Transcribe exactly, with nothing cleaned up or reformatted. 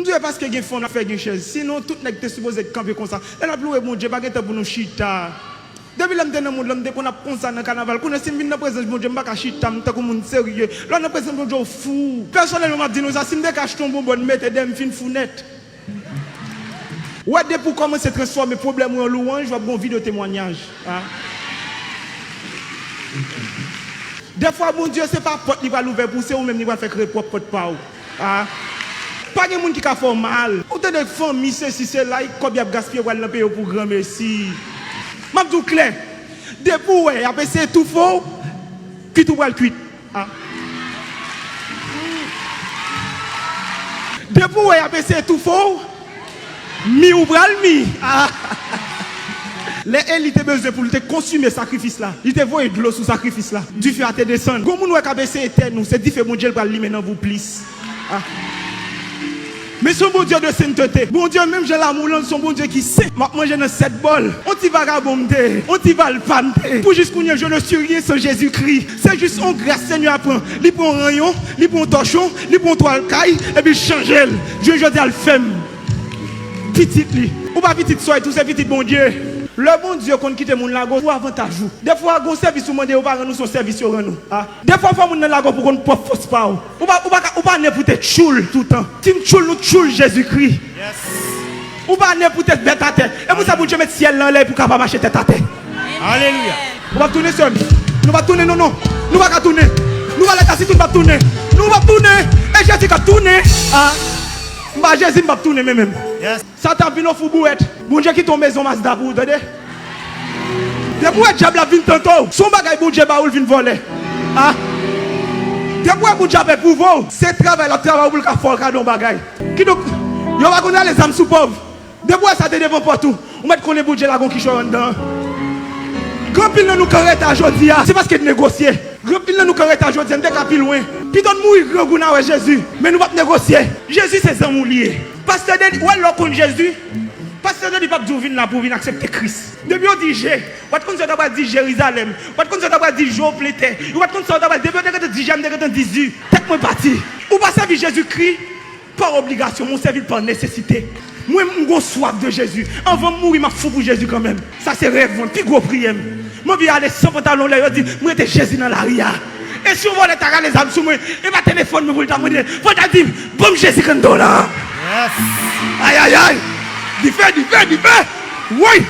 Bondye paske gen fon l ap fè gen chèz. Sinon, tout nèg te sipoze kanpe konsa. Lè n ap louwe Bondye, pa gen tan pou nou chita. Depi lè m te nan mond lan, m te konn ap konsa nan kanaval. Kounye a, si m vin nan prezans Bondye, m pa ka chita, m tankou moun serye. Lè w nan prezans Bondye, w fou. Pèsonèlman, m ap di nou sa, si m te ka achte yon bonbòn, mete dèyè m fin fou nèt. Wè, depi w kòmanse transfòme pwoblèm ou an lwanj, w ap gen yon videyo temwanyaj. Ah. Dèfwa, Bondye, se pa pòt li pral ouvè pou ou, se ou menm li pral fè kreye pwòp pòt pa ou. Ah. Pa gen moun ki ka fè w mal. Ou tande fanmi, sesi, sela, kòb y ap gaspiye, pral nan peye w pou granmesi. M ap di w klè, depi w wè y ap eseye toufe w, kwit ou pral kwit. Ah. Depi w wè y ap eseye toufe w, mi ou pral mi. Ah. Lè Eli te bezwen pou l te konsime sakrifis la, li te voye dlo sou sakrifis la. Dife a te desann. Gon moun wè k ap eseye etèn ou, se dife Bondye l pral limen nan vou plis. Ah. Men se yon Bondye de sentete. Bondye, menm jan lanmou lan, se yon Bondye ki sen. M ap manje nan sèt bòl. On ti vagabon m te ye, on ti valpa m te ye. Pou jis kounye a, je ne suis rien sans Jésus-Christ. Se jis yon gras Senyè a pran. Li pran yon ranyon, li pran yon tòchon, li pran yon twal kay, epi l chanje l. Jounen jodi a, l fè m pitit li. Ou pa pitit sòy tou, se pitit Bondye. Lè Bondye konn kite moun lage w pou avantaj ou. Dèfwa, gon sèvis ou mande yo pa rann ou, se yon sèvis yo rann ou. Ah. Dèfwa, fò moun nan lage w pou konn pwòp fòs pa w. Ou pa, ou pa, ka- ou pa ne pou te tchoul toutan. Team tchoul, nou tchoul Jezikri. Yes. Ou pa ne pou te bèt atè. E pou sa Bondye met syèl lan anlè pou w ka pa mache tèt atè. Alelouya. Nou p ap tounen, sè m. Nou p ap tounen, non, non. Nou pa ka tounen. Nou pa leta sitou, nou p ap tounen. Nou p ap tounen. E Jezi k ap tounen. Ah. M pa Jezi, m p ap tounen, men menm. Yes. Satan ap vin ofri w bouwèt. Bondye kite yon mezon Mazda pou ou, tande. Depi w wè dyab la vin tante w, se yon bagay Bondye ba ou, l vin vòlè. Ah. Depi w wè pou dyab epwouve w, se travay l ap travay pou l ka fè w kado yon bagay. Kidonk, yo pa konn rale zam sou pòv. Depi w wè sa te devan pòt ou, ou mèt konnen Bondye lage yon kichòy anndan. Gen anpil nan nou k an reta jodi a, se paske n negosye. Gen anpil nan nou k an reta jodi a, n te ka pi lwen. Pito n mouri grangou n a wè Jezi, men nou p ap negosye. Jezi se zanmi w li ye. Pastè Deni, w wè lè w konn Jezi, Pastè Deni p ap di w vin la pou w vin aksepte Kris. Depi yo di je, w pa t konn sa w ta pral di Jerizalèm, w pa t konn sa w ta pral di je w plen tè, w pa t konn sa w ta pral, depi yo te gentan di je a, m te gentan di zi, tèt mwen pati. Ou pa sèvi Jezikri pa obligasyon, men w sèvi l pa nesesite. Mwen, m gon swaf de Jezi. Anvan m mouri, m ap fou pou Jezi kanmenm. Sa se rèv mwen, pi gwo priyè m. M anvi ale san pantalon lè yo di m rete Jezi nan lari a. E si yon vòlè ta rale zam sou mwen, e pa telefòn mwen pou l ta mande, fò l ta di, ban m Jezi kanndo la. Yes. Ayayay. Dife, dife, dife. Woy.